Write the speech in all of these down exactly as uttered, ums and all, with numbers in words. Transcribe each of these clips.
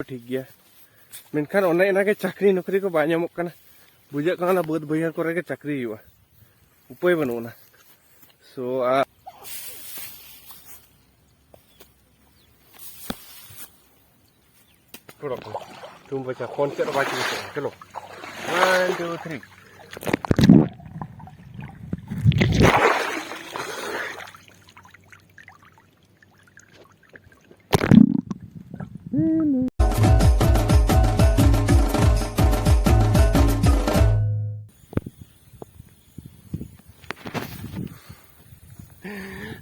ᱴᱷᱤᱠ ᱜᱮᱭᱟ᱾ ᱢᱮᱱᱠᱷᱟᱱ ᱚᱱᱮ ᱚᱱᱟᱜᱮ ᱪᱟᱹᱠᱨᱤ ᱱᱚᱠᱨᱤ ᱠᱚ ᱵᱟᱭ ᱧᱟᱢᱚᱜ ᱠᱟᱱᱟ᱾ ᱵᱩᱡᱷᱟᱹᱜ ᱠᱟᱱᱟ ᱚᱱᱟ ᱵᱟᱹᱫᱽ ᱵᱟᱹᱭᱦᱟᱹᱲ ᱠᱚᱨᱮ ᱜᱮ ᱪᱟᱹᱠᱨᱤ ᱦᱩᱭᱩᱜᱼᱟ, ᱩᱯᱟᱹᱭ ᱵᱟᱹᱱᱩᱜ ᱟᱱᱟ᱾ ᱥᱳ, ᱟᱨ ᱯᱷᱳᱱ ᱪᱮᱫ ᱦᱚᱸ ᱵᱟᱭ ᱪᱤᱠᱟᱹᱜ ᱠᱟᱱᱟ᱾ ᱪᱚᱞᱚ, one, two, three᱾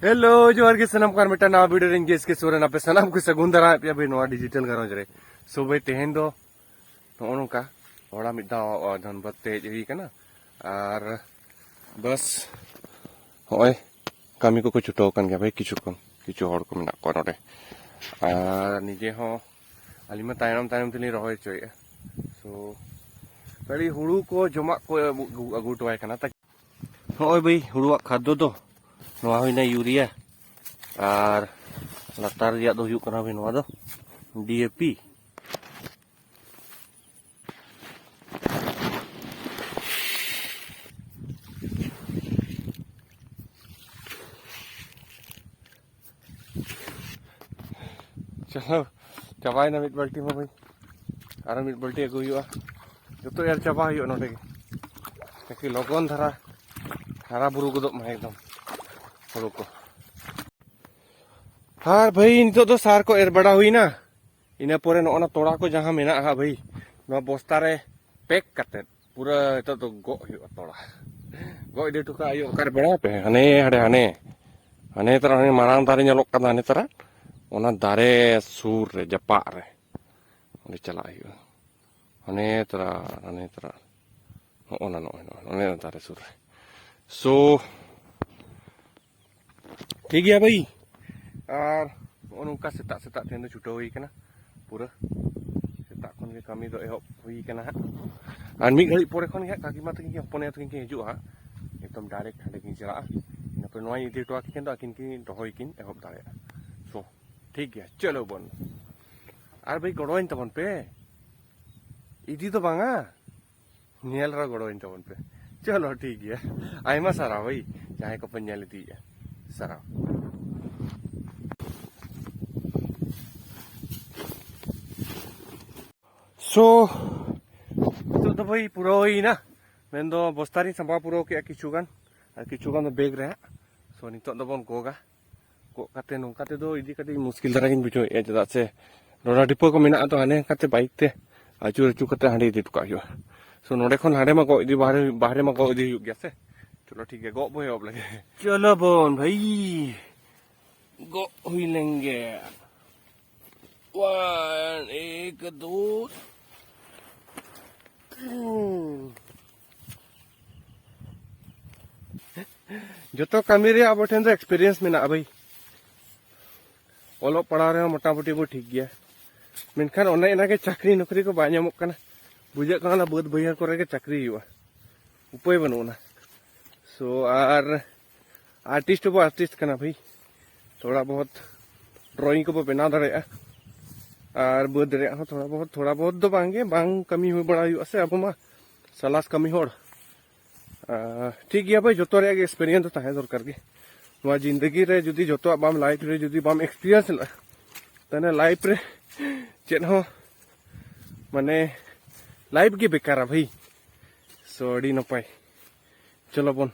ᱦᱮᱞᱳ, ᱡᱚᱦᱟᱨ ᱜᱮ ᱥᱟᱱᱟᱢ ᱠᱚ, ᱟᱨ ᱢᱤᱫᱴᱟᱝ ᱱᱟᱣᱟ ᱵᱷᱤᱰᱤᱭᱳ ᱨᱮ ᱤᱧ ᱜᱮ ᱮᱥ ᱠᱮ ᱥᱚᱨᱮᱱ, ᱟᱯᱮ ᱥᱟᱱᱟᱢ ᱠᱚ ᱥᱟᱹᱜᱩᱱ ᱫᱟᱨᱟᱢ ᱯᱮᱭᱟ ᱵᱷᱟᱹᱭ ᱱᱚᱣᱟ ᱰᱤᱡᱤᱴᱟᱞ ᱜᱷᱟᱨᱚᱸᱡᱽ ᱨᱮ᱾ ᱥᱳ ᱵᱷᱟᱹᱭ, ᱛᱮᱦᱮᱧ ᱫᱚ ᱱᱚᱜᱼᱚ ᱱᱚᱝᱠᱟ ᱦᱚᱲᱟᱜ ᱢᱤᱫ ᱫᱷᱟᱣ, ᱚ, ᱫᱷᱟᱱᱵᱟᱫᱽ ᱛᱮ ᱦᱮᱡ ᱦᱩᱭ ᱠᱟᱱᱟ᱾ ᱟᱨ ᱵᱟᱥ, ᱦᱚᱸᱜᱼᱚᱭ ᱠᱟᱹᱢᱤ ᱠᱚᱠᱚ ᱪᱷᱩᱴᱟᱹᱣ ᱟᱠᱟᱱ ᱜᱮᱭᱟ ᱵᱷᱟᱹᱭ, ᱠᱤᱪᱷᱩ ᱠᱚ, ᱠᱤᱪᱷᱩ ᱦᱚᱲ ᱠᱚ ᱢᱮᱱᱟᱜ ᱠᱚᱣᱟ ᱱᱚᱰᱮ᱾ ᱟᱨ ᱱᱤᱡᱮ ᱦᱚᱸ, ᱟᱹᱞᱤᱧ ᱢᱟ ᱛᱟᱭᱱᱚᱢ ᱛᱟᱭᱱᱚᱢ ᱛᱮᱞᱤᱧ ᱨᱚᱦᱚᱭ ᱦᱚᱪᱚᱭᱮᱫᱼᱟ᱾ ᱥᱳ, ᱠᱷᱟᱹᱞᱤ ᱦᱩᱲᱩ ᱠᱚ ᱡᱚᱢᱟᱜ ᱠᱚ ᱟᱹᱜᱩ, ᱟᱹᱜᱩ ᱦᱚᱴᱚᱣᱟᱭ ᱠᱟᱱᱟ᱾ ᱛᱟ-, ᱱᱚᱜᱼᱚᱭ ᱵᱷᱟᱹᱭ, ᱦᱩᱲᱩᱣᱟᱜ ᱠᱷᱟᱫᱽᱫᱚ ᱫᱚ ᱱᱚᱣᱟ ᱦᱩᱭᱱᱟ ᱤᱭᱩᱨᱤᱭᱟ, ᱟᱨ ᱞᱟᱛᱟᱨ ᱨᱮᱭᱟᱜ ᱫᱚ ᱦᱩᱭᱩᱜ ᱠᱟᱱᱟ ᱵᱷᱟᱹᱭ ᱱᱚᱣᱟ ᱫᱚ ᱰᱤ ᱮ ᱯᱤ᱾ ᱪᱚᱞᱚ, ᱪᱟᱵᱟᱭᱮᱱᱟ ᱢᱤᱫ ᱵᱟᱹᱞᱴᱤ ᱢᱟ ᱵᱷᱟᱹᱭ, ᱟᱨᱚ ᱢᱤᱫ ᱵᱟᱹᱞᱴᱤ ᱟᱹᱜᱩ ᱦᱩᱭᱩᱜᱼᱟ᱾ ᱡᱚᱛᱚ ᱮᱨ ᱪᱟᱵᱟ ᱦᱩᱭᱩᱜᱼᱟ ᱱᱚᱰᱮ ᱜᱮ, ᱛᱟᱠᱤ ᱞᱚᱜᱚᱱ ᱫᱷᱟᱨᱟ ᱦᱟᱨᱟ ᱵᱩᱨᱩ ᱜᱚᱫᱚᱜ ᱢᱟ ᱮᱠᱫᱚᱢ ᱦᱩᱲᱩ ᱠᱚ᱾ ᱟᱨ ᱵᱷᱟᱹᱭ, ᱱᱤᱛᱚᱜ ᱫᱚ ᱥᱟᱨ ᱠᱚ ᱮᱨ ᱵᱟᱲᱟ ᱦᱩᱭᱱᱟ᱾ ᱤᱱᱟᱹ ᱯᱚᱨᱮ ᱱᱚᱜᱼᱚ ᱱᱟ ᱛᱚᱲᱟ ᱠᱚ ᱡᱟᱦᱟᱸ ᱢᱮᱱᱟᱜᱼᱟ ᱵᱷᱟᱹᱭ, ᱱᱚᱣᱟ ᱵᱚᱥᱛᱟ ᱨᱮ ᱯᱮᱠ ᱠᱟᱛᱮᱫ ᱯᱩᱨᱟᱹ ᱱᱤᱛᱚᱜ ᱫᱚ ᱜᱚᱜ ᱦᱩᱭᱩᱜᱼᱟ ᱛᱚᱲᱟ᱾ ᱜᱚᱜ ᱤᱫᱤ ᱦᱚᱴᱚ ᱠᱟᱜ ᱦᱩᱭᱩᱜᱼᱟ᱾ ᱚᱠᱟᱨᱮ ᱵᱮᱲᱟ ᱯᱮ? ᱦᱟᱱᱮ ᱦᱟᱸᱰᱮ, ᱦᱟᱱᱮ, ᱦᱟᱱᱮ ᱛᱟᱨᱟ, ᱦᱟᱱᱮ ᱢᱟᱨᱟᱝ ᱫᱟᱨᱮ ᱧᱮᱞᱚᱜ ᱠᱟᱱᱟ ᱦᱟᱱᱮ ᱛᱟᱨᱟ, ᱚᱱᱟ ᱫᱟᱨᱮ ᱥᱩᱨ ᱨᱮ, ᱡᱟᱯᱟᱜ ᱨᱮ ᱚᱸᱰᱮ ᱪᱟᱞᱟᱜ ᱦᱩᱭᱩᱜᱼᱟ᱾ ᱦᱟᱱᱮ ᱛᱟᱨᱟ, ᱦᱟᱱᱮ ᱛᱟᱨᱟ, ᱱᱚᱜᱼᱚ ᱱᱟ, ᱱᱚᱜᱼᱚᱭ ᱱᱚᱜᱼᱚᱭ ᱱᱚᱜᱼᱚ ᱱᱟ ᱫᱟᱨᱮ ᱥᱩᱨ ᱨᱮ᱾ ᱥᱳ, ᱴᱷᱤᱠ ᱜᱮᱭᱟ ᱵᱷᱟᱹᱭ᱾ ᱟᱨ ᱱᱚᱜᱼᱚ ᱱᱚᱝᱠᱟ ᱥᱮᱛᱟᱜ ᱥᱮᱛᱟᱜ ᱛᱮᱦᱮᱧ ᱫᱚ ᱪᱷᱩᱴᱟᱹᱣ ᱦᱩᱭ ᱠᱟᱱᱟ᱾ ᱯᱩᱨᱟᱹ ᱥᱮᱛᱟᱜ ᱠᱷᱚᱱ ᱜᱮ ᱠᱟᱹᱢᱤ ᱫᱚ ᱮᱦᱚᱵ ᱦᱩᱭ ᱠᱟᱱᱟ ᱦᱟᱸᱜ᱾ ᱟᱨ ᱢᱤᱫ ᱜᱷᱟᱹᱲᱤᱡ ᱯᱚᱨᱮ ᱠᱷᱚᱱ ᱜᱮ ᱦᱟᱸᱜ ᱠᱟᱠᱤᱢᱟ ᱛᱟᱹᱠᱤᱱ ᱜᱮ, ᱦᱚᱯᱚᱱ ᱮᱨᱟ ᱛᱟᱹᱠᱤᱱ ᱠᱤᱱ ᱦᱤᱡᱩᱜᱼᱟ ᱦᱟᱸᱜ᱾ ᱮᱠᱫᱚᱢ ᱰᱟᱭᱨᱮᱠᱴ ᱦᱟᱸᱰᱮ ᱠᱤᱱ ᱪᱟᱞᱟᱜᱼᱟ᱾ ᱤᱱᱟᱹ ᱯᱚᱨᱮ ᱱᱚᱣᱟᱧ ᱤᱫᱤ ᱦᱚᱴᱚ ᱟᱹᱠᱤᱱ ᱠᱷᱟᱱ ᱫᱚ ᱟᱹᱠᱤᱱ ᱠᱤᱱ ᱨᱚᱦᱚᱭ ᱠᱤᱱ ᱮᱦᱚᱵ ᱫᱟᱲᱮᱭᱟᱜᱼᱟ᱾ ᱥᱳ, ᱴᱷᱤᱠ ᱜᱮᱭᱟ, ᱪᱚᱞᱚ ᱵᱚᱱ᱾ ᱟᱨ ᱵᱷᱟᱹᱭ, ᱜᱚᱲᱚᱣᱟᱹᱧ ᱛᱟᱵᱚᱱ ᱯᱮ, ᱤᱫᱤ ᱫᱚ ᱵᱟᱝᱟ, ᱧᱮᱞ ᱨᱮ ᱜᱚᱲᱚᱣᱟᱹᱧ ᱛᱟᱵᱚᱱ ᱯᱮ᱾ ᱪᱚᱞᱚ, ᱴᱷᱤᱠ ᱜᱮᱭᱟ, ᱟᱭᱢᱟ ᱥᱟᱨᱦᱟᱣ ᱵᱷᱟᱹᱭ, ᱡᱟᱦᱟᱸᱭ ᱠᱚᱯᱮ ᱧᱮᱞ ᱤᱫᱤᱭᱮᱫᱼᱟ, ᱥᱟᱨᱦᱟᱣ᱾ ᱥᱳ, ᱱᱤᱛᱚᱜ ᱫᱚ ᱵᱷᱟᱹᱭ ᱯᱩᱨᱟᱹᱣ ᱦᱩᱭᱱᱟ, ᱢᱮᱱᱫᱚ ᱵᱚᱥᱛᱟ ᱨᱤᱧ ᱥᱟᱢᱵᱟᱣ ᱯᱩᱨᱟᱹᱣ ᱠᱮᱜᱼᱟ ᱠᱤᱪᱷᱩ ᱜᱟᱱ, ᱟᱨ ᱠᱤᱪᱷᱩ ᱜᱟᱱ ᱫᱚ ᱵᱮᱜᱽ ᱨᱮ ᱦᱟᱸᱜ᱾ ᱥᱳ, ᱱᱤᱛᱚᱜ ᱫᱚᱵᱚᱱ ᱜᱚᱜᱟ᱾ ᱜᱚᱜ ᱠᱟᱛᱮ ᱱᱚᱝᱠᱟ ᱛᱮᱫᱚ ᱤᱫᱤ ᱠᱟᱹᱴᱤᱡ ᱢᱩᱥᱠᱤᱞ ᱫᱷᱟᱨᱟ ᱜᱤᱧ ᱵᱩᱡᱷᱟᱹᱣᱮᱫᱼᱟ, ᱪᱮᱫᱟᱜ ᱥᱮ ᱰᱚᱰᱟ ᱰᱷᱤᱯᱟᱹ ᱠᱚ ᱢᱮᱱᱟᱜᱼᱟ, ᱛᱚ ᱦᱟᱱᱮ ᱦᱟᱱᱠᱟᱛᱮ ᱵᱟᱭᱤᱠ ᱛᱮ ᱟᱹᱪᱩᱨ ᱟᱹᱪᱩᱨ ᱠᱟᱛᱮ ᱦᱟᱸᱰᱮ ᱤᱫᱤ ᱦᱚᱴᱚ ᱠᱟᱜ ᱦᱩᱭᱩᱜᱼᱟ᱾ ᱥᱳ, ᱱᱚᱸᱰᱮ ᱠᱷᱚᱱ ᱦᱟᱸᱰᱮ ᱢᱟ ᱜᱚᱜ ᱤᱫᱤ, ᱵᱟᱦᱨᱮ, ᱵᱟᱦᱨᱮ ᱢᱟ ᱜᱚᱜ ᱤᱫᱤ ᱦᱩᱭᱩᱜ ᱜᱮᱭᱟ ᱥᱮ᱾ ᱪᱚᱞᱚ, ᱴᱷᱤᱠ ᱜᱮᱭᱟ, ᱜᱚᱜ ᱵᱚᱱ ᱮᱦᱚᱵ ᱞᱮᱜᱮ᱾ ᱪᱚᱞᱚ ᱵᱚᱱ ᱵᱷᱟᱹᱭ, ᱜᱚᱜ ᱦᱩᱭ ᱞᱮᱱ ᱜᱮ᱾ वन, एक, दो, तीन। ᱡᱚᱛᱚ ᱠᱟᱹᱢᱤ ᱨᱮ ᱟᱵᱚ ᱴᱷᱮᱱ ᱫᱚ ᱮᱠᱥᱯᱮᱨᱤᱭᱮᱱᱥ ᱢᱮᱱᱟᱜᱼᱟ ᱵᱷᱟᱹᱭ᱾ ᱚᱞᱚᱜ ᱯᱟᱲᱦᱟᱣ ᱨᱮᱦᱚᱸ ᱢᱚᱴᱟᱢᱩᱴᱤ ᱵᱚ ᱴᱷᱤᱠ ᱜᱮᱭᱟ, ᱢᱮᱱᱠᱷᱟᱱ ᱚᱱᱮ ᱚᱱᱟᱜᱮ ᱪᱟᱹᱠᱨᱤ ᱱᱚᱠᱨᱤ ᱠᱚ ᱵᱟᱭ ᱧᱟᱢᱚᱜ ᱠᱟᱱᱟ᱾ ᱵᱩᱡᱷᱟᱹᱜ ᱠᱟᱱᱟ ᱚᱱᱟ ᱵᱟᱹᱫᱽ ᱵᱟᱹᱭᱦᱟᱹᱲ ᱠᱚᱨᱮ ᱜᱮ ᱪᱟᱹᱠᱨᱤ ᱦᱩᱭᱩᱜᱼᱟ, ᱩᱯᱟᱹᱭ ᱵᱟᱹᱱᱩᱜ ᱟᱱᱟ᱾ ᱥᱳ, ᱟᱨ ᱟᱨᱴᱤᱥᱴ ᱦᱚᱸᱵᱚ ᱟᱨᱴᱤᱥᱴ ᱠᱟᱱᱟ ᱵᱷᱟᱹᱭ, ᱛᱷᱚᱲᱟ ᱵᱚᱦᱚᱛ ᱰᱨᱚᱭᱤᱝ ᱠᱚᱵᱚ ᱵᱮᱱᱟᱣ ᱫᱟᱲᱮᱭᱟᱜᱼᱟ, ᱟᱨ ᱵᱟᱹᱫᱽ ᱨᱮᱭᱟᱜ ᱦᱚᱸ ᱛᱷᱚᱲᱟ ᱵᱚᱦᱚᱛ, ᱛᱷᱚᱲᱟ ᱵᱚᱦᱚᱛ ᱫᱚ ᱵᱟᱝᱜᱮ, ᱵᱟᱝ ᱠᱟᱹᱢᱤ ᱦᱩᱭ ᱵᱟᱲᱟ ᱦᱩᱭᱩᱜᱼᱟ ᱥᱮ, ᱟᱵᱚ ᱢᱟ ᱥᱟᱞᱟᱥ ᱠᱟᱹᱢᱤ ᱦᱚᱲ᱾ ᱟᱨ ᱴᱷᱤᱠ ᱜᱮᱭᱟ ᱵᱷᱟᱹᱭ, ᱡᱚᱛᱚ ᱨᱮᱭᱟᱜ ᱜᱮ ᱮᱠᱥᱯᱮᱨᱤᱭᱮᱱᱥ ᱫᱚ ᱛᱟᱦᱮᱸ ᱫᱚᱨᱠᱟᱨ ᱜᱮ᱾ ᱱᱚᱣᱟ ᱡᱤᱱᱫᱮᱜᱤ ᱨᱮ ᱡᱩᱫᱤ ᱡᱚᱛᱚᱣᱟᱜ ᱵᱟᱢ, ᱞᱟᱭᱤᱯᱷ ᱨᱮ ᱡᱩᱫᱤ ᱵᱟᱢ ᱮᱠᱥᱯᱮᱨᱤᱭᱮᱱᱥ ᱞᱮᱫᱼᱟ, ᱛᱟᱦᱚᱞᱮ ᱞᱟᱭᱤᱯᱷ ᱨᱮ ᱪᱮᱫ ᱦᱚᱸ, ᱢᱟᱱᱮ, ᱞᱟᱭᱤᱯᱷ ᱜᱮ ᱵᱮᱠᱟᱨᱟ ᱵᱷᱟᱹᱭ᱾ ᱥᱳ, ᱟᱹᱰᱤ ᱱᱟᱯᱟᱭ᱾ ᱪᱚᱞᱚ ᱵᱚᱱ,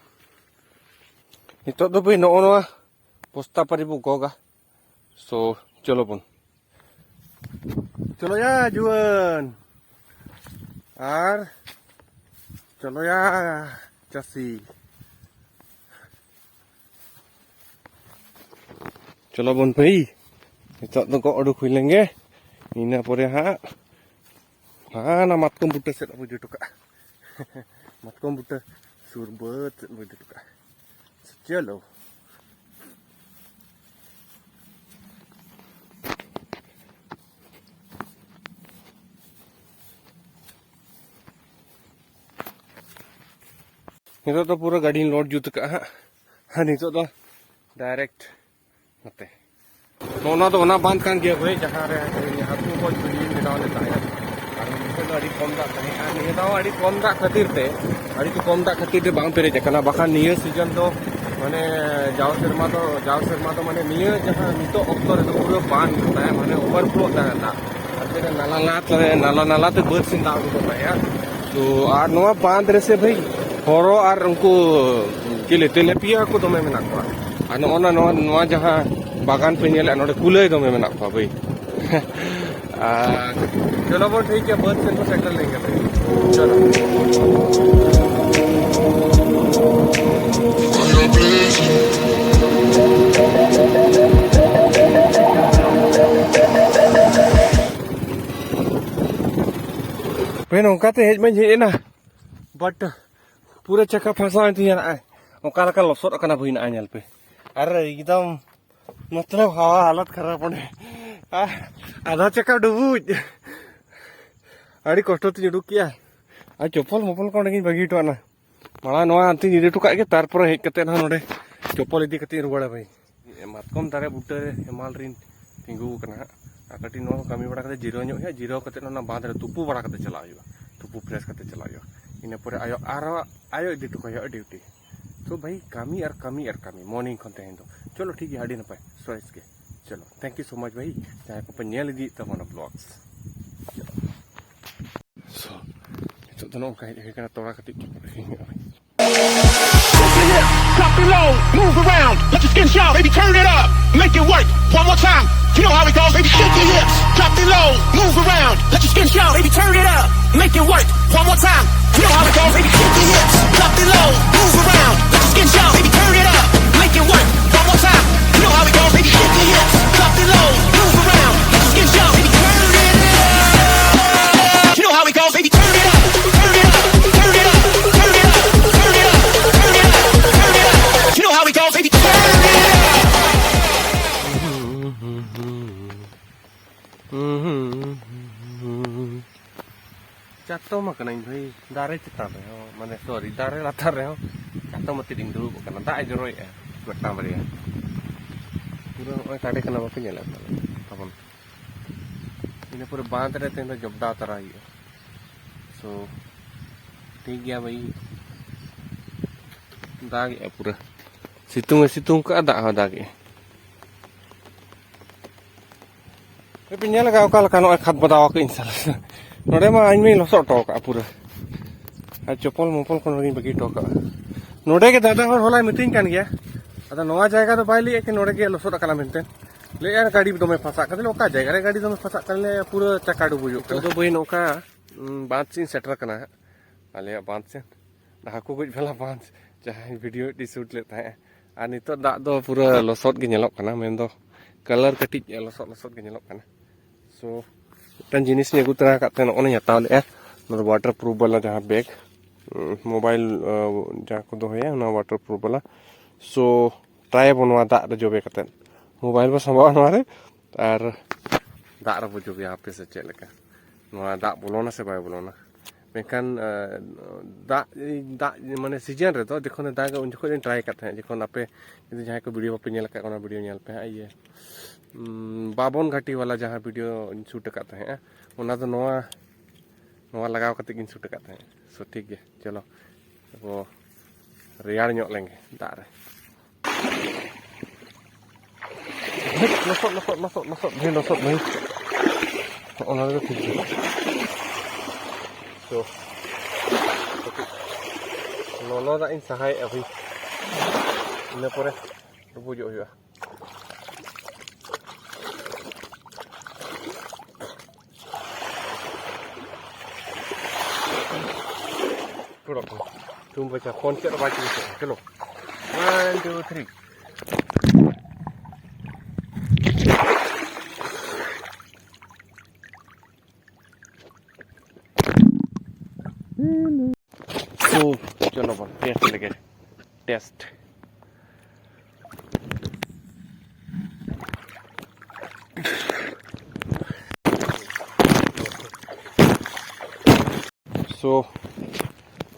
ᱱᱤᱛᱚᱜ ᱫᱚ ᱵᱷᱟᱹᱭ ᱱᱚᱜᱼᱚ ᱱᱚᱣᱟ ᱵᱚᱥᱛᱟ ᱯᱟᱹᱨᱤ ᱵᱚ ᱜᱚᱜᱟ᱾ ᱥᱳ, ᱪᱚᱞᱚ ᱵᱚᱱ᱾ ᱪᱚᱞᱚᱭᱟ ᱡᱩᱣᱟᱹᱱ, ᱟᱨ ᱪᱚᱞᱚᱭᱟ ᱪᱟᱹᱥᱤ᱾ ᱪᱚᱞᱚ ᱵᱚᱱ ᱵᱷᱟᱹᱭ, ᱱᱤᱛᱚᱜ ᱫᱚ ᱜᱚᱜ ᱩᱰᱩᱠ ᱦᱩᱭ ᱞᱮᱱ ᱜᱮ, ᱤᱱᱟᱹ ᱯᱚᱨᱮ ᱦᱟᱸᱜ ᱦᱟᱱᱟ ᱢᱟᱛᱠᱚᱢ ᱵᱩᱴᱟᱹ ᱥᱮᱫ ᱵᱚ ᱤᱫᱤ ᱦᱚᱴᱚ ᱠᱟᱜᱼᱟ᱾ ᱢᱟᱛᱠᱚᱢ ᱵᱩᱴᱟᱹ ᱥᱩᱨ ᱵᱟᱹᱫᱽ ᱥᱮᱫ ᱵᱚ ᱤᱫᱤ ᱦᱚᱴᱚ ᱠᱟᱜᱼᱟ᱾ ᱪᱚᱞᱚ᱾ ᱱᱤᱛᱚᱜ ᱫᱚ ᱯᱩᱨᱟᱹ ᱜᱟᱹᱰᱤᱧ ᱞᱳᱰ ᱡᱩᱛ ᱠᱟᱜᱼᱟ ᱦᱟᱸᱜ, ᱟᱨ ᱱᱤᱛᱚᱜ ᱫᱚ ᱰᱟᱭᱨᱮᱠᱴ ᱱᱚᱛᱮ᱾ ᱱᱚᱜᱼᱚ ᱱᱚᱣᱟ ᱫᱚ ᱚᱱᱟ ᱵᱟᱸᱫᱷ ᱠᱟᱱ ᱜᱮᱭᱟ ᱵᱷᱟᱹᱭ, ᱡᱟᱦᱟᱸ ᱨᱮ ᱦᱟᱹᱠᱩ ᱠᱚ ᱡᱷᱟᱹᱞᱤ ᱵᱮᱱᱟᱣ ᱞᱮᱫ ᱛᱟᱦᱮᱸᱫ᱾ ᱟᱨ ᱱᱤᱭᱟᱹ ᱫᱷᱟᱣ ᱫᱚ ᱟᱹᱰᱤ ᱠᱚᱢ ᱫᱟᱜ ᱛᱟᱦᱮᱸ ᱠᱟᱱᱟ, ᱱᱤᱭᱟᱹ ᱫᱷᱟᱣ ᱟᱹᱰᱤ ᱠᱚᱢ ᱫᱟᱜ ᱠᱷᱟᱹᱛᱤᱨ ᱛᱮ, ᱟᱹᱰᱤ ᱠᱚᱢ ᱫᱟᱜ ᱠᱷᱟᱹᱛᱤᱨ ᱛᱮ ᱵᱟᱝ ᱯᱮᱨᱮᱡ ᱟᱠᱟᱱᱟ᱾ ᱵᱟᱠᱷᱟᱱ ᱱᱤᱭᱟᱹ ᱥᱤᱡᱚᱱ ᱫᱚ ᱢᱟᱱᱮ ᱡᱟᱣ ᱥᱮᱨᱢᱟ ᱫᱚ, ᱡᱟᱣ ᱥᱮᱨᱢᱟ ᱫᱚ ᱢᱟᱱᱮ ᱱᱤᱭᱟᱹ ᱡᱟᱦᱟᱸ ᱱᱤᱛᱚᱜ ᱚᱠᱛᱚ ᱨᱮᱫᱚ ᱯᱩᱨᱟᱹ ᱵᱟᱱ ᱛᱟᱦᱮᱸ, ᱢᱟᱱᱮ overflow ᱛᱟᱦᱮᱸ ᱫᱟᱜ᱾ ᱟᱨ ᱛᱮ ᱱᱟᱞᱟ ᱱᱟᱞᱟ ᱛᱮ, ᱱᱟᱞᱟ ᱱᱟᱞᱟ ᱛᱮ ᱵᱟᱹᱫᱽ ᱥᱮᱱ ᱫᱟᱜ ᱩᱰᱩᱠᱚᱜ ᱛᱟᱦᱮᱸᱜᱼᱟ᱾ ᱛᱚ ᱟᱨ ᱱᱚᱣᱟ ᱵᱟᱸᱫᱽ ᱨᱮᱥᱮ ᱵᱷᱟᱹᱭ, ᱦᱚᱨᱚ ᱟᱨ ᱩᱱᱠᱩ ᱪᱤᱞᱤ ᱛᱮᱞᱮᱯᱤᱭᱟ ᱦᱟᱹᱠᱩ ᱫᱚᱢᱮ ᱢᱮᱱᱟᱜ ᱠᱚᱣᱟ᱾ ᱟᱨ ᱱᱚᱜᱼᱚ ᱱᱟ, ᱱᱚᱣᱟ, ᱱᱚᱣᱟ ᱡᱟᱦᱟᱸ ᱵᱟᱜᱟᱱ ᱯᱮ ᱧᱮᱞᱮᱫᱼᱟ, ᱱᱚᱰᱮ ᱠᱩᱞᱟᱹᱭ ᱫᱚᱢᱮ ᱢᱮᱱᱟᱜ ᱠᱚᱣᱟ ᱵᱷᱟᱹᱭ᱾ ᱟᱨ ᱪᱚᱞᱚ ᱵᱚᱱ, ᱴᱷᱤᱠ ᱜᱮᱭᱟ, ᱵᱟᱹᱫᱽ ᱥᱮᱫ ᱵᱚᱱ ᱥᱮᱴᱮᱨ ᱞᱮᱱ ᱜᱮ ᱵᱷᱟᱹᱭ᱾ ᱪᱚᱞᱚ᱾ ᱵᱷᱟᱹᱭ, ᱱᱚᱝᱠᱟᱛᱮ ᱦᱮᱡ ᱢᱟᱧ ᱦᱮᱡ ᱮᱱᱟ, but ᱯᱩᱨᱟᱹ ᱪᱟᱠᱟ ᱯᱷᱟᱸᱥᱟᱣ ᱮᱱ ᱛᱤᱧᱟ ᱱᱚᱜᱼᱚᱭ᱾ ᱚᱠᱟ ᱞᱮᱠᱟ ᱞᱚᱥᱚᱫ ᱟᱠᱟᱱᱟ ᱵᱷᱟᱹᱭ, ᱱᱚᱜᱼᱚᱭ ᱧᱮᱞ ᱯᱮ᱾ ᱟᱨ ᱮᱠᱫᱚᱢ ᱢᱚᱛᱞᱚᱵ ᱦᱟᱣᱟ ᱦᱟᱞᱚᱛ ᱠᱷᱟᱨᱟᱯ ᱚᱸᱰᱮ᱾ ᱟᱨ ᱟᱫᱷᱟ ᱪᱟᱠᱟ ᱰᱩᱵᱩᱡ᱾ ᱟᱹᱰᱤ ᱠᱚᱥᱴᱚ ᱛᱤᱧ ᱩᱰᱩᱠ ᱠᱮᱜᱼᱟ᱾ ᱟᱨ ᱪᱚᱯᱚᱞ ᱢᱚᱯᱚᱞ ᱠᱚ ᱚᱸᱰᱮ ᱜᱤᱧ ᱵᱟᱹᱜᱤ ᱦᱚᱴᱚ ᱟᱫᱼᱟ᱾ ᱢᱟᱲᱟᱝ ᱱᱚᱣᱟ ᱦᱟᱱᱛᱮᱧ ᱤᱫᱤ ᱦᱚᱴᱚ ᱠᱟᱜ ᱜᱮ, ᱛᱟᱨᱯᱚᱨᱮ ᱦᱮᱡ ᱠᱟᱛᱮ ᱦᱚᱸ ᱱᱚᱰᱮ ᱪᱚᱯᱚᱞ ᱤᱫᱤ ᱠᱟᱛᱮᱧ ᱨᱩᱣᱟᱹᱲᱟ ᱵᱷᱟᱹᱭ᱾ ᱢᱟᱛᱠᱚᱢ ᱫᱟᱨᱮ ᱵᱩᱴᱟᱹ ᱨᱮ ᱦᱮᱢᱟᱞ ᱨᱤᱧ ᱛᱤᱸᱜᱩ ᱟᱠᱟᱱᱟ ᱦᱟᱸᱜ᱾ ᱟᱨ ᱠᱟᱹᱴᱤᱡ ᱱᱚᱣᱟ ᱠᱚ ᱠᱟᱹᱢᱤ ᱵᱟᱲᱟ ᱠᱟᱛᱮ ᱡᱤᱨᱟᱹᱣ ᱧᱚᱜ ᱦᱩᱭᱩᱜᱼᱟ᱾ ᱡᱤᱨᱟᱹᱣ ᱠᱟᱛᱮ ᱚᱱᱟ ᱵᱟᱸᱫᱽ ᱨᱮ ᱛᱩᱯᱩ ᱵᱟᱲᱟ ᱠᱟᱛᱮ ᱪᱟᱞᱟᱜ ᱦᱩᱭᱩᱜᱼᱟ, ᱛᱩᱯᱩ fresh ᱠᱟᱛᱮ ᱪᱟᱞᱟᱜ ᱦᱩᱭᱩᱜᱼᱟ᱾ ᱤᱱᱟᱹ ᱯᱚᱨᱮ ᱟᱭᱳ ᱟᱨᱚ, ᱟᱭᱳ ᱤᱫᱤ ᱦᱚᱴᱚ ᱠᱟᱭ ᱦᱩᱭᱩᱜᱼᱟ duty᱾ ᱛᱚ ᱵᱷᱟᱹᱭ, ᱠᱟᱹᱢᱤ ᱟᱨ ᱠᱟᱹᱢᱤ ᱟᱨ ᱠᱟᱹᱢᱤ morning ᱠᱷᱚᱱ ᱛᱮᱦᱮᱧ ᱫᱚ᱾ ᱪᱚᱞᱚ ᱴᱷᱤᱠ ᱜᱮᱭᱟ, ᱟᱹᱰᱤ ᱱᱟᱯᱟᱭ, ᱥᱚᱨᱮᱥ ᱜᱮ᱾ ᱪᱚᱞᱚ, thank you so much ᱵᱷᱟᱹᱭ, ᱡᱟᱦᱟᱸᱭ ᱠᱚᱯᱮ ᱧᱮᱞ ᱤᱫᱤᱭᱮᱫ ᱛᱟᱵᱚᱱᱟ vlogs᱾ So, ᱱᱤᱛᱚᱜ ᱫᱚ ᱱᱚᱜᱼᱚ ᱱᱚᱝᱠᱟ ᱦᱮᱡ ᱦᱩᱭ ᱠᱟᱱᱟ, ᱛᱚᱲᱟ ᱠᱟᱹᱴᱤᱡ ᱟᱹᱠᱷᱨᱤᱧ ᱦᱩᱭᱩᱜᱼᱟ᱾ Shake your hips, drop it low, move around, let your skin show, baby, turn it up, make it work, one more time, you know how it goes, baby, shake your hips, drop it low, move around, let your skin show, baby, turn it up, make it work, one more time, you know how it goes, baby, shake your hips, drop it low, move around, let your skin show, baby, turn it up, make it work, one more time, you know how it goes, baby, shake your hips, drop it low, move around, let your skin show, baby, turn it up, you know how it goes, baby, turn it up, turn it up, turn it up, turn it up, turn it up, turn it up, turn it up, you know how it goes, baby, turn it up. ᱪᱟᱛᱚᱢ ᱟᱠᱟᱱᱟᱹᱧ ᱵᱷᱟᱹᱭ, ᱫᱟᱨᱮ ᱪᱮᱛᱟᱱ ᱨᱮᱦᱚᱸ, ᱢᱟᱱᱮ, sorry, ᱫᱟᱨᱮ ᱞᱟᱛᱟᱨ ᱨᱮᱦᱚᱸ ᱪᱟᱛᱚᱢ ᱟᱛᱮᱫ ᱤᱧ ᱫᱩᱲᱩᱵ ᱟᱠᱟᱱᱟ᱾ ᱫᱟᱜ ᱮ ᱡᱚᱨᱚᱭᱮᱫᱼᱟ ᱢᱤᱫᱴᱟᱝ ᱵᱟᱨᱭᱟ᱾ ᱯᱩᱨᱟᱹ ᱱᱚᱜᱼᱚᱭ ᱠᱟᱰᱮ ᱠᱟᱱᱟ, ᱵᱟᱯᱮ ᱧᱮᱞᱮᱫ ᱛᱟᱵᱚᱱ᱾ ᱤᱱᱟᱹ ᱯᱚᱨᱮ ᱵᱟᱸᱫᱽ ᱨᱮ ᱛᱮᱦᱮᱧ ᱫᱚ ᱡᱚᱵᱫᱟ ᱛᱟᱨᱟ ᱦᱩᱭᱩᱜᱼᱟ᱾ ᱥᱳ ᱴᱷᱤᱠ ᱜᱮᱭᱟ ᱵᱷᱟᱹᱭ, ᱫᱟᱜᱮᱜᱼᱟ ᱯᱩᱨᱟᱹ, ᱥᱤᱛᱩᱝ ᱮ ᱥᱤᱛᱩᱝ ᱠᱟᱜᱼᱟ, ᱫᱟᱜ ᱦᱚᱸ ᱫᱟᱜᱮᱜᱼᱟ᱾ ᱯᱮ ᱧᱮᱞ ᱟᱠᱟᱫ ᱚᱠᱟ ᱞᱮᱠᱟ ᱱᱚᱜᱼᱚᱭ ᱠᱷᱟᱫᱽ ᱵᱟᱫᱟᱣ ᱟᱠᱟᱫ ᱤᱧ ᱥᱟᱞᱟ᱾ ᱱᱚᱰᱮ ᱢᱟ ᱤᱧ ᱢᱟᱧ ᱞᱚᱥᱚᱫ ᱦᱚᱴᱚ ᱠᱟᱜᱼᱟ ᱯᱩᱨᱟᱹ, ᱟᱨ ᱪᱚᱯᱚᱞ ᱢᱚᱯᱚᱞ ᱠᱚ ᱱᱚᱰᱮᱧ ᱵᱟᱹᱜᱤ ᱦᱚᱴᱚ ᱠᱟᱜᱼᱟ᱾ ᱱᱚᱰᱮ ᱜᱮ ᱫᱟᱫᱟ ᱦᱚᱲ ᱦᱚᱞᱟᱭ ᱢᱤᱛᱟᱹᱧ ᱠᱟᱱ ᱜᱮᱭᱟ, ᱟᱫᱚ ᱱᱚᱣᱟ ᱡᱟᱭᱜᱟ ᱫᱚ ᱵᱟᱭ ᱞᱟᱹᱭᱮᱫ ᱠᱤ ᱱᱚᱰᱮ ᱜᱮ ᱞᱚᱥᱚᱫ ᱟᱠᱟᱱᱟ ᱢᱮᱱᱛᱮ᱾ ᱞᱟᱹᱭᱮᱫᱼᱟ ᱜᱟᱹᱰᱤ ᱫᱚᱢᱮ ᱯᱷᱟᱥᱟᱜ ᱠᱟᱱᱟ᱾ ᱚᱠᱟ ᱡᱟᱭᱜᱟ ᱨᱮ ᱜᱟᱹᱰᱤ ᱫᱚᱢᱮ ᱯᱷᱟᱥᱟᱜ ᱠᱟᱱᱟ? ᱞᱟᱹᱭᱮᱫᱼᱟ ᱯᱩᱨᱟᱹ ᱪᱟᱠᱟ ᱰᱩᱵᱩᱡᱚᱜ ᱠᱟᱱᱟ᱾ ᱱᱤᱛᱚᱜ ᱫᱚ ᱵᱟᱹᱭ ᱱᱚᱝᱠᱟ, ᱩᱸ, ᱵᱟᱸᱫᱷ ᱥᱮᱫ ᱤᱧ ᱥᱮᱴᱮᱨ ᱟᱠᱟᱱᱟ ᱦᱟᱸᱜ, ᱟᱞᱮᱭᱟᱜ ᱵᱟᱸᱫᱷ ᱥᱮᱫ᱾ ᱦᱟᱹᱠᱩ ᱜᱚᱡ ᱵᱟᱞᱟ ᱵᱟᱸᱫᱷ, ᱡᱟᱦᱟᱸᱭ ᱵᱷᱤᱰᱤᱭᱳ ᱢᱤᱫᱴᱤᱡ ᱥᱩᱴ ᱞᱮᱫ ᱛᱟᱦᱮᱸᱜᱼᱟ᱾ ᱟᱨ ᱱᱤᱛᱚᱜ ᱫᱟᱜ ᱫᱚ ᱯᱩᱨᱟᱹ ᱞᱚᱥᱚᱫ ᱜᱮ ᱧᱮᱞᱚᱜ ᱠᱟᱱᱟ, ᱢᱮᱱᱫᱚ ᱠᱟᱞᱟᱨ ᱠᱟᱹᱴᱤᱡ ᱞᱚᱥᱚᱫ ᱞᱚᱥᱚᱫ ᱜᱮ ᱧᱮᱞᱚᱜ ᱠᱟᱱᱟ᱾ ᱥᱳ ᱢᱤᱫᱴᱟᱝ ᱡᱤᱱᱤᱥ ᱤᱧ ᱟᱹᱜᱩ ᱛᱚᱨᱟ ᱟᱠᱟᱫ ᱛᱟᱦᱮᱸ, ᱱᱚᱜᱼᱚᱭ ᱤᱧ ᱦᱟᱛᱟᱣ ᱞᱮᱫᱼᱟ, ᱱᱚᱣᱟ ᱫᱚ ᱣᱟᱴᱟᱨ ᱯᱨᱩᱯᱷ ᱵᱟᱞᱟ ᱡᱟᱦᱟᱸ ᱵᱮᱜᱽ, ᱩᱸ, ᱢᱳᱵᱟᱭᱤᱞ, ᱟᱸ, ᱡᱟᱦᱟᱸ ᱠᱚ ᱫᱚᱦᱚᱭᱟ, ᱚᱱᱟ ᱣᱟᱴᱟᱨ ᱯᱨᱩᱯᱷ ᱵᱟᱞᱟ᱾ ᱥᱳ ᱴᱨᱟᱭ ᱟᱵᱚᱱ ᱱᱚᱣᱟ ᱫᱟᱜ ᱨᱮ ᱡᱚᱵᱮ ᱠᱟᱛᱮᱫ᱾ ᱢᱳᱵᱟᱭᱤᱞ ᱵᱚ ᱥᱟᱢᱵᱟᱣᱟ ᱱᱚᱣᱟ ᱨᱮ, ᱟᱨ ᱫᱟᱜ ᱨᱮᱵᱚ ᱡᱚᱵᱮᱭᱟ, ᱦᱟᱯᱮ ᱥᱮ ᱪᱮᱫ ᱞᱮᱠᱟ, ᱱᱚᱣᱟ ᱫᱟᱜ ᱵᱚᱞᱚᱱᱟ ᱥᱮ ᱵᱟᱭ ᱵᱚᱞᱚᱱᱟ᱾ ᱢᱮᱱᱠᱷᱟᱱ, ᱟᱸ, ᱫᱟᱜ, ᱫᱟᱜ ᱢᱟᱱᱮ ᱥᱤᱡᱮᱱ ᱨᱮᱫᱚ ᱡᱚᱠᱷᱚᱱᱮ ᱫᱟᱜᱟ ᱩᱱ ᱡᱚᱠᱷᱚᱱ ᱤᱧ ᱴᱨᱟᱭ ᱟᱠᱟᱫ ᱛᱟᱦᱮᱸᱫ, ᱡᱚᱠᱷᱚᱱ ᱟᱯᱮ ᱡᱩᱫᱤ ᱡᱟᱦᱟᱸᱭ ᱠᱚ ᱵᱷᱤᱰᱤᱭᱳ ᱵᱟᱯᱮ ᱧᱮᱞ ᱟᱠᱟᱫ, ᱚᱱᱟ ᱵᱷᱤᱰᱤᱭᱳ ᱧᱮᱞ ᱯᱮ ᱦᱟᱸᱜ, ᱤᱭᱟᱹ, ᱩᱸ, ᱵᱟᱵᱚᱱ ᱜᱷᱟᱴᱤ ᱵᱟᱞᱟ ᱡᱟᱦᱟᱸ ᱵᱷᱤᱰᱤᱭᱳᱧ ᱥᱩᱴ ᱟᱠᱟᱫ ᱛᱟᱦᱮᱸᱫᱼᱟ, ᱚᱱᱟ ᱫᱚ ᱱᱚᱣᱟ, ᱱᱚᱣᱟ ᱞᱟᱜᱟᱣ ᱠᱟᱛᱮᱫ ᱜᱤᱧ ᱥᱩᱴ ᱟᱠᱟᱫ ᱛᱟᱦᱮᱸᱫ᱾ ᱥᱳ ᱴᱷᱤᱠ ᱜᱮᱭᱟ, ᱪᱚᱞᱚ ᱟᱵᱚ ᱨᱮᱭᱟᱲ ᱧᱚᱜ ᱞᱮᱱᱜᱮ ᱫᱟᱜ ᱨᱮ᱾ ᱞᱚᱥᱚᱫ, ᱞᱚᱥᱚᱫ, ᱞᱚᱥᱚᱫ, ᱞᱚᱥᱚᱫ, ᱵᱷᱟᱹᱭ, ᱞᱚᱥᱚᱫ, ᱵᱷᱟᱹᱭ᱾ ᱚᱱᱟ ᱨᱮᱫᱚ ᱴᱷᱤᱠ ᱜᱮᱭᱟ᱾ ᱛᱚ, ᱠᱟᱹᱴᱤᱡ ᱞᱚᱞᱚ ᱫᱟᱜ ᱤᱧ ᱥᱟᱦᱟᱭᱮᱫᱼᱟ, ᱵᱷᱟᱹᱭ᱾ ᱤᱱᱟᱹ ᱯᱚᱨᱮ ᱰᱩᱵᱩᱡᱚᱜ ᱦᱩᱭᱩᱜᱼᱟ᱾ ᱪᱩᱢ ᱵᱟᱪᱷᱟ, ᱯᱷᱳᱱ ᱪᱮᱫ ᱦᱚᱸ ᱵᱟᱭ ᱪᱤᱠᱟᱹ ᱠᱮᱫᱟ᱾ ᱪᱚᱞᱚ, one, two, three᱾ So, ᱪᱚᱞᱚ ᱵᱚᱱ ᱴᱮᱥᱴ ᱞᱮᱜᱮ᱾ ᱴᱮᱥᱴ᱾ So,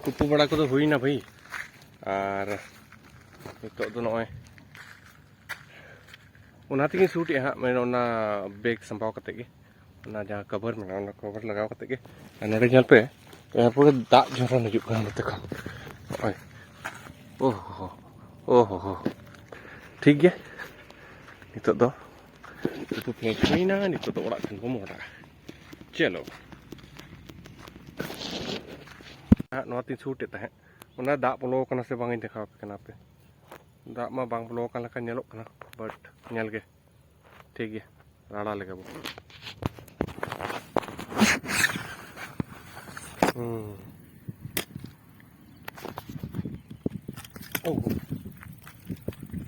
ᱛᱩᱯᱩ ᱵᱟᱲᱟ ᱠᱚᱫᱚ ᱦᱩᱭᱱᱟ ᱵᱷᱟᱹᱭ, ᱟᱨ ᱱᱤᱛᱚᱜ ᱫᱚ ᱱᱚᱜᱼᱚᱭ ᱚᱱᱟ ᱛᱮᱜᱤᱧ ᱥᱩᱴ ᱮᱜᱼᱟ ᱦᱟᱸᱜ, ᱢᱟᱱᱮ ᱚᱱᱟ ᱵᱮᱜᱽ ᱥᱟᱢᱵᱟᱣ ᱠᱟᱛᱮ ᱜᱮ, ᱚᱱᱟ ᱡᱟᱦᱟᱸ ᱠᱟᱵᱷᱟᱨ ᱢᱮᱱᱟᱜᱼᱟ, ᱚᱱᱟ ᱠᱟᱵᱷᱟᱨ ᱞᱟᱜᱟᱣ ᱠᱟᱛᱮ ᱜᱮ᱾ ᱟᱨ ᱱᱚᱰᱮ ᱧᱮᱞ ᱯᱮ, ᱮ, ᱯᱩᱨᱟᱹ ᱫᱟᱜ ᱡᱷᱚᱨᱚᱱ ᱦᱤᱡᱩᱜ ᱠᱟᱱᱟ ᱱᱚᱛᱮ ᱠᱷᱚᱱ᱾ ᱱᱚᱜᱼᱚᱭ, ᱳᱦᱳ, ᱳᱦᱳ ᱦᱳ᱾ ᱴᱷᱤᱠ ᱜᱮᱭᱟ, ᱱᱤᱛᱚᱜ ᱫᱚ ᱡᱚᱛᱚ ᱯᱷᱮᱰ ᱦᱩᱭᱱᱟ, ᱱᱤᱛᱚᱜ ᱫᱚ ᱚᱲᱟᱜ ᱥᱮᱱ ᱵᱚᱱ ᱢᱚᱦᱰᱟᱜᱼᱟ᱾ ᱪᱚᱞᱚ᱾ ᱦᱟᱸᱜ ᱱᱚᱣᱟ ᱛᱤᱧ ᱥᱩᱴ ᱮᱫ ᱛᱟᱦᱮᱸᱫ, ᱚᱱᱟ ᱫᱟᱜ ᱵᱚᱞᱚ ᱟᱠᱟᱱᱟ ᱥᱮ ᱵᱟᱝ ᱤᱧ ᱫᱮᱠᱷᱟᱣ ᱟᱯᱮ ᱠᱟᱱᱟ ᱦᱟᱯᱮ᱾ ᱫᱟᱜ ᱢᱟ ᱵᱟᱝ ᱵᱚᱞᱚ ᱟᱠᱟᱱ ᱞᱮᱠᱟ ᱧᱮᱞᱚᱜ ᱠᱟᱱᱟ, but ᱧᱮᱞ ᱜᱮ᱾ ᱴᱷᱤᱠ ᱜᱮᱭᱟ, ᱨᱟᱲᱟ ᱞᱮᱜᱮ ᱵᱚ᱾ ᱦᱩᱸ᱾ ᱳ᱾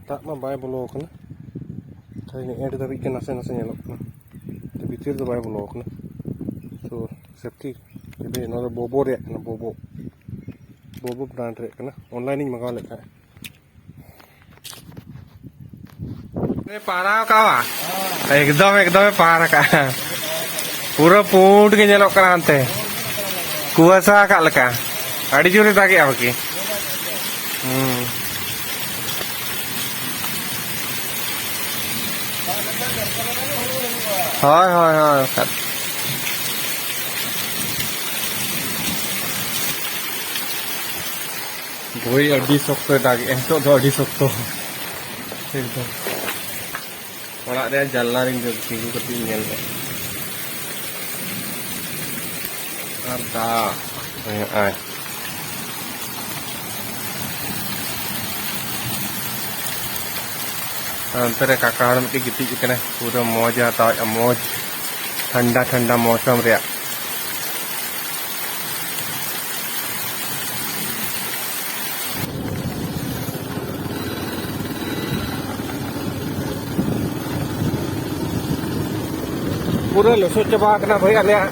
ᱫᱟᱜ ᱢᱟ ᱵᱟᱭ ᱵᱚᱞᱚ ᱟᱠᱟᱱᱟ᱾ ᱠᱷᱟᱹᱞᱤ ᱮᱸᱰ ᱫᱷᱟᱹᱵᱤᱡ ᱜᱮ ᱱᱟᱥᱮ ᱱᱟᱥᱮ ᱧᱮᱞᱚᱜ ᱠᱟᱱᱟ᱾ ᱛᱚ, ᱵᱷᱤᱛᱤᱨ ᱫᱚ ᱵᱟᱭ ᱵᱚᱞᱚ ᱟᱠᱟᱱᱟ᱾ ᱛᱚ, ᱥᱮᱯᱴᱤ, ᱱᱚᱣᱟ ᱫᱚ ᱵᱳᱵᱳ ᱨᱮᱭᱟᱜ ᱠᱟᱱᱟ, ᱵᱳᱵᱳ᱾ ᱵᱳᱵᱳ brand ᱨᱮᱭᱟᱜ ᱠᱟᱱᱟ᱾ online ᱤᱧ ᱢᱟᱜᱟᱣ ᱞᱮᱫ ᱛᱟᱦᱮᱸᱫ᱾ ᱮ, ᱯᱟᱦᱨᱟᱣ ᱠᱟᱜᱼᱟ᱾ ᱮᱠᱫᱚᱢ, ᱮᱠᱫᱚᱢᱮ ᱯᱟᱦᱟᱨ ᱟᱠᱟᱜᱼᱟ᱾ ᱯᱩᱨᱟᱹ ᱯᱩᱸᱰ ᱜᱮ ᱧᱮᱞᱚᱜ ᱠᱟᱱᱟ ᱦᱟᱱᱛᱮ᱾ ᱠᱩᱣᱟᱥᱟ ᱟᱠᱟᱫ ᱞᱮᱠᱟ᱾ ᱟᱹᱰᱤ ᱡᱳᱨᱮ ᱫᱟᱜᱮᱜᱼᱟ ᱵᱟᱠᱤ᱾ ᱦᱩᱸ᱾ ᱦᱳᱭ, ᱦᱳᱭ, ᱦᱳᱭ, ᱵᱟᱠᱷᱟᱡ᱾ ᱵᱳᱭ ᱟᱹᱰᱤ ᱥᱚᱠᱛᱚᱭ ᱫᱟᱜᱮᱜᱼᱟ ᱱᱤᱛᱚᱜ ᱫᱚ, ᱟᱹᱰᱤ ᱥᱚᱠᱛᱚ᱾ ᱮᱠᱫᱚᱢ᱾ ᱚᱲᱟᱜ ᱨᱮᱭᱟᱜ ᱡᱟᱱᱞᱟ ᱨᱤᱧ ᱛᱤᱸᱜᱩ ᱠᱟᱛᱮᱧ ᱧᱮᱞ ᱮᱫᱟ᱾ ᱟᱨ ᱫᱟᱜ ᱦᱩᱭᱩᱜᱼᱟ᱾ ᱟᱨ ᱚᱱᱛᱮ ᱨᱮ ᱠᱟᱠᱟ ᱦᱚᱲ ᱢᱤᱫᱴᱤᱡ ᱜᱤᱛᱤᱡ ᱟᱠᱟᱱᱟᱭ, ᱯᱩᱨᱟᱹ ᱢᱚᱡᱽ ᱮ ᱦᱟᱛᱟᱣᱮᱫᱼᱟ, ᱢᱚᱡᱽ, ᱴᱷᱟᱱᱰᱟ ᱴᱷᱟᱱᱰᱟ ᱢᱳᱥᱚᱢ ᱨᱮᱭᱟᱜ᱾ ᱯᱩᱨᱟᱹ ᱞᱚᱥᱚᱫ ᱪᱟᱵᱟ ᱟᱠᱟᱱᱟ ᱵᱷᱟᱹᱭ, ᱟᱞᱮᱭᱟᱜ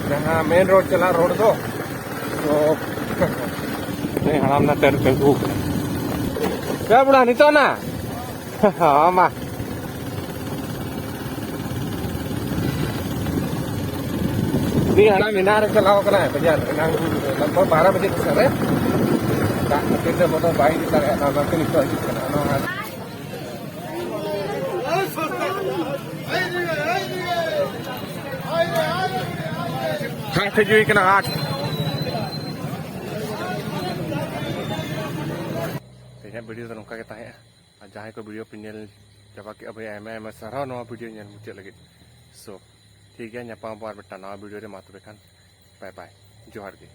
ᱡᱟᱦᱟᱸ main road ᱪᱟᱞᱟᱜ road ᱫᱚ᱾ ᱛᱚ, ᱱᱩᱭ ᱦᱟᱲᱟᱢ ᱱᱟᱛᱮ ᱨᱮ ᱛᱤᱸᱜᱩ ᱟᱠᱟᱱᱟ᱾ ᱪᱮ ᱵᱩᱲᱟ, ᱱᱤᱛᱚᱜ ᱱᱟ? ᱦᱚᱸ, ᱢᱟ᱾ ᱩᱱᱤ ᱦᱟᱲᱟᱢ ᱮᱱᱟᱝ ᱨᱮ ᱪᱟᱞᱟᱣ ᱠᱟᱱᱟᱭ ᱵᱟᱡᱟᱨ, ᱮᱱᱟᱝ ᱞᱟᱜᱽ ᱵᱷᱟᱜᱽ ᱵᱟᱨᱚ ᱵᱟᱡᱮ ᱠᱚ ᱥᱮᱫ ᱨᱮ᱾ ᱫᱟᱜ ᱠᱷᱟᱹᱛᱤᱨ ᱛᱮ ᱵᱚᱞᱚ ᱵᱟᱭ ᱤᱫᱤ ᱫᱟᱲᱮᱭᱟᱜᱼᱟ, ᱚᱱᱟ ᱛᱮ ᱱᱤᱛᱚᱜ ᱦᱤᱡᱩᱜ ᱠᱟᱱᱟ᱾ ᱚᱱᱟ ᱦᱟᱲᱟᱢ ᱦᱟᱴ ᱦᱤᱡᱩᱜ ᱠᱟᱱᱟ, ᱦᱟᱴ᱾ ᱛᱮᱦᱮᱧᱟᱜ ᱵᱷᱤᱰᱤᱭᱳ ᱫᱚ ᱱᱚᱝᱠᱟ ᱜᱮ ᱛᱟᱦᱮᱸᱜᱼᱟ᱾ ᱟᱨ ᱡᱟᱦᱟᱸᱭ ᱠᱚ ᱵᱷᱤᱰᱤᱭᱳ ᱯᱮ ᱧᱮᱞ ᱪᱟᱵᱟ ᱠᱮᱜᱼᱟ, ᱵᱷᱟᱹᱭ, ᱟᱭᱢᱟ ᱟᱭᱢᱟ ᱥᱟᱨᱦᱟᱣ ᱱᱚᱣᱟ ᱵᱷᱤᱰᱤᱭᱳ ᱧᱮᱞ ᱢᱩᱪᱟᱹᱫ ᱞᱟᱹᱜᱤᱫ᱾ So, ᱴᱷᱤᱠ ᱜᱮᱭᱟ, ᱧᱟᱯᱟᱢ ᱟᱵᱚ ᱟᱨ ᱢᱤᱫᱴᱟᱝ ᱱᱟᱣᱟ ᱵᱷᱤᱰᱤᱭᱳ ᱨᱮ᱾ ᱢᱟ ᱛᱚᱵᱮ ᱠᱷᱟᱱ, bye bye, ᱡᱚᱦᱟᱨ ᱜᱮ᱾